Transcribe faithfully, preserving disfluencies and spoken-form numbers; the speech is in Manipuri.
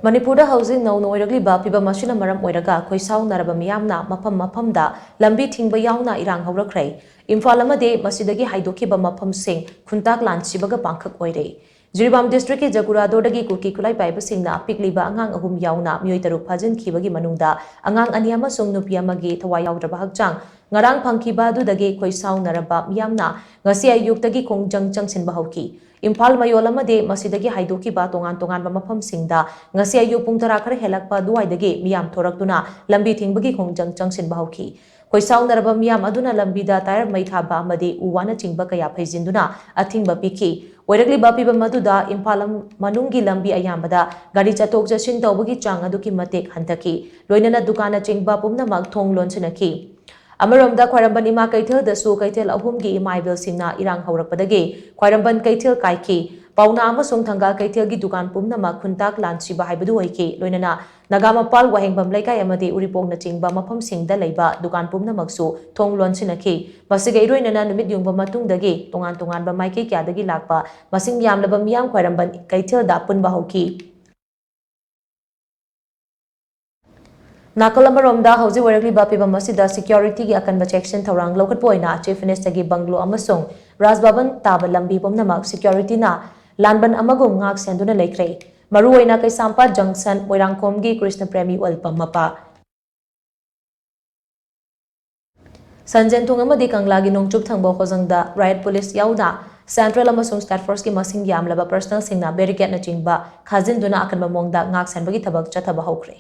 ꯃꯅꯤꯄꯨꯔꯗ ꯍꯧꯖꯤꯛ ꯅꯧꯅ ꯑꯣꯏꯔꯛꯂꯤꯕ ꯐꯤꯕꯝ ꯑꯁꯤꯅ ꯃꯔꯝ ꯑꯣꯏꯔꯒ ꯈꯣꯏꯁꯥꯎꯅꯔꯕ ꯃꯤꯌꯥꯝꯅ ꯃꯐꯝ ꯃꯐꯝꯗ ꯂꯝꯕꯤ ꯊꯤꯡꯕ ꯌꯥꯎꯅ ꯏꯔꯥꯡ ꯍꯧꯔꯛꯈ꯭ꯔꯦ꯫ ꯏꯝꯐꯥꯜ ꯑꯃꯗꯤ ꯃꯁꯤꯗꯒꯤ ꯍꯥꯏꯗꯣꯛꯈꯤꯕ ꯃꯐꯝꯁꯤꯡ ꯈꯨꯟꯇꯥꯛ ꯂꯥꯟꯁꯤꯕꯒ ꯄꯥꯡꯈꯛ ꯑꯣꯏꯔꯦ꯫ ꯖꯤꯔꯤꯕꯥꯝ ꯗꯤꯁꯇ꯭ꯔꯤꯛꯀꯤ ꯖꯒꯨꯔꯥꯗꯣꯔꯗꯒꯤ ꯀꯨꯀꯤ ꯈꯨꯠꯂꯥꯏ ꯄꯥꯏꯕꯁꯤꯡꯅ ꯄꯤꯛꯂꯤꯕ ꯑꯉꯥꯡ ꯑꯍꯨꯝ ꯌꯥꯎꯅ ꯃꯤꯑꯣꯏ ꯇꯔꯨꯛ ꯐꯥꯖꯤꯟꯈꯤꯕꯒꯤ ꯃꯅꯨꯡꯗ ꯑꯉꯥꯡ ꯑꯅꯤ ꯑꯃꯁꯨꯡ ꯅꯨꯄꯤ ꯑꯃꯒꯤ ꯊꯋꯥꯏ ꯌꯥꯎꯗ꯭ꯔꯕ ꯍꯛꯆꯥꯡ ꯉꯔꯥꯡ ꯐꯪꯈꯤꯕ ꯑꯗꯨꯗꯒꯤ ꯈꯣꯏꯁꯥꯎꯅꯔꯕ ꯃꯤꯌꯥꯝꯅ ꯉꯁꯤ ꯑꯌꯨꯛꯇꯒꯤ ꯈꯣꯡꯖꯪ ꯆꯪꯁꯤꯟꯕ ꯍꯧꯈꯤ꯫ ꯏꯝꯐꯥꯜ ꯃꯌꯣꯜ ꯑꯃꯗꯤ ꯃꯁꯤꯗꯒꯤ ꯍꯥꯏꯗꯣꯛꯈꯤꯕ ꯇꯣꯉꯥꯟ ꯇꯣꯉꯥꯟꯕ ꯃꯐꯝꯁꯤꯡꯗ ꯉꯁꯤ ꯑꯌꯨꯛ ꯄꯨꯡ ꯇꯔꯥ ꯈꯔ ꯍꯦꯜꯂꯛꯄ ꯑꯗꯨꯋꯥꯏꯗꯒꯤ ꯃꯤꯌꯥꯝ ꯊꯣꯔꯛꯇꯨꯅ ꯂꯝꯕꯤ ꯊꯤꯡꯕꯒꯤ ꯈꯣꯡꯖꯪ ꯆꯪꯁꯤꯟꯕ ꯍꯧꯈꯤ꯫ ꯈꯣꯏꯁꯥꯎꯅꯔꯕ ꯃꯤꯌꯥꯝ ꯑꯗꯨꯅ ꯂꯝꯕꯤꯗ ꯇꯥꯌꯔ ꯃꯩ ꯊꯥꯕ ꯑꯃꯗꯤ ꯎ ꯋꯥꯅꯆꯤꯡꯕ ꯀꯌꯥ ꯐꯩꯖꯤꯟꯗꯨꯅ ꯑꯊꯤꯡꯕ ꯄꯤꯈꯤ꯫ ꯑꯣꯏꯔꯛꯂꯤꯕ ꯐꯤꯕꯝ ꯑꯗꯨꯗ ꯏꯝꯐꯥꯜ ꯂꯝ-, ꯃꯅꯨꯡꯒꯤ ꯂꯝꯕꯤ ꯑꯌꯥꯝꯕꯗ ꯒꯥꯔꯤ ꯆꯠꯊꯣꯛ ꯆꯠꯁꯤꯟ ꯇꯧꯕꯒꯤ ꯆꯥꯡ ꯑꯗꯨꯛꯀꯤ ꯃꯇꯤꯛ ꯍꯟꯊꯈꯤ꯫ ꯂꯣꯏꯅꯅ ꯗꯨꯀꯥꯟꯅꯆꯤꯡꯕ ꯄꯨꯝꯅꯃꯛ ꯊꯣꯡ ꯂꯣꯟꯁꯤꯟꯅꯈꯤ꯫ ꯑꯃꯔꯣꯝꯗ ꯈ꯭ꯋꯥꯏꯔꯝꯕꯟ ꯏꯃꯥ ꯀꯩꯊꯦꯜꯗꯁꯨ ꯀꯩꯊꯦꯜ ꯑꯍꯨꯝꯒꯤ ꯏꯃꯥ ꯏꯕꯦꯜꯁꯤꯡꯅ ꯏꯔꯥꯡ ꯍꯧꯔꯛꯄꯗꯒꯤ ꯈ꯭ꯋꯥꯏꯔꯝꯕꯟ ꯀꯩꯊꯦꯜ ꯀꯥꯏꯈꯤ꯫ ꯄꯥꯎꯅꯥ ꯑꯃꯁꯨꯡ ꯊꯪꯒꯥꯜ ꯀꯩꯊꯦꯜꯒꯤ ꯗꯨꯀꯥꯟ ꯄꯨꯝꯅꯃꯛ ꯈꯨꯟꯇꯥꯛ ꯂꯥꯟꯁꯤꯕ ꯍꯥꯏꯕꯗꯨ ꯑꯣꯏꯈꯤ꯫ ꯂꯣꯏꯅꯅ ꯅꯥꯒꯥꯃꯄꯥꯜ, ꯋꯥꯍꯦꯡꯕꯝ ꯂꯩꯀꯥꯏ ꯑꯃꯗꯤ ꯎꯔꯤꯄꯣꯛꯅꯆꯤꯡꯕ ꯃꯐꯝꯁꯤꯡꯗ ꯂꯩꯕ ꯗꯨꯀꯥꯟ ꯄꯨꯝꯅꯃꯛꯁꯨ ꯊꯣꯡ ꯂꯣꯟꯁꯤꯟꯅꯈꯤ꯫ ꯃꯁꯤꯒ ꯏꯔꯣꯏꯅꯅ ꯅꯨꯃꯤꯠ ꯌꯨꯡꯕ ꯃꯇꯨꯡꯗꯒꯤ ꯇꯣꯉꯥꯟ ꯇꯣꯉꯥꯟꯕ ꯃꯥꯏꯀꯩ ꯀꯌꯥꯗꯒꯤ ꯂꯥꯛꯄ ꯃꯁꯤꯡ ꯌꯥꯝꯂꯕ ꯃꯤꯌꯥꯝ ꯈ꯭ꯋꯥꯏꯔꯝꯕꯟ ꯀꯩꯊꯦꯜꯗ ꯄꯨꯟꯕ ꯍꯧꯈꯤ꯫ ꯅꯥꯀꯜ ꯑꯃꯔꯣꯝꯗ ꯍꯧꯖꯤꯛ ꯑꯣꯏꯔꯛꯂꯤꯕ ꯐꯤꯕꯝ ꯑꯁꯤꯗ ꯁꯦꯀ꯭ꯌꯨꯔꯤꯇꯤꯒꯤ ꯑꯀꯟꯕ ꯆꯦꯛꯁꯤꯟ ꯊꯧꯔꯥꯡ ꯂꯧꯈꯠꯄ ꯑꯣꯏꯅ ꯆꯤꯐ ꯃꯤꯅꯤꯁꯇꯔꯒꯤ ꯕꯪꯒ꯭ꯂꯣ ꯑꯃꯁꯨꯡ ꯔꯥꯖ ꯚꯕꯟ ꯇꯥꯕ ꯂꯝꯕꯤ ꯄꯨꯝꯅꯃꯛ ꯁꯦꯀ꯭ꯌꯨꯔꯤꯇꯤꯅ ꯂꯥꯟꯕꯟ ꯑꯃꯒꯨꯝ ꯉꯥꯛ ꯁꯦꯟꯗꯨꯅ ꯂꯩꯈ꯭ꯔꯦ꯫ ꯃꯔꯨꯑꯣꯏꯅ ꯀꯩꯁꯥꯝꯄꯥꯠ ꯖꯪꯁꯟ, ꯃꯣꯏꯔꯥꯡꯈꯣꯝꯒꯤ ꯀ꯭ꯔꯤꯁꯅ ꯄ꯭ꯔꯦꯃꯤ ꯑꯣꯏꯜ ꯄꯝ ꯃꯄꯥ, ꯁꯟꯖꯦꯟꯊꯣꯡ ꯑꯃꯗꯤ ꯀꯪꯂꯥꯒꯤ ꯅꯣꯡꯆꯨꯞ ꯊꯪꯕ ꯍꯣꯖꯪꯗ ꯔꯥꯏꯠ ꯄꯨꯂꯤꯁ ꯌꯥꯎꯅ ꯁꯦꯟꯇ꯭ꯔꯦꯜ ꯑꯃꯁꯨꯡ ꯁ꯭ꯇꯦꯠ ꯐꯣꯔꯁꯀꯤ ꯃꯁꯤꯡ ꯌꯥꯝꯂꯕ ꯄꯔꯁꯅꯦꯜꯁꯤꯡꯅ ꯕꯦꯔꯤꯀꯦꯗꯅꯆꯤꯡꯕ ꯈꯥꯖꯤꯟꯗꯨꯅ ꯑꯀꯟꯕ ꯃꯑꯣꯡꯗ ꯉꯥꯛ ꯁꯦꯟꯕꯒꯤ ꯊꯕꯛ ꯆꯠꯊꯕ ꯍꯧꯈ꯭ꯔꯦ꯫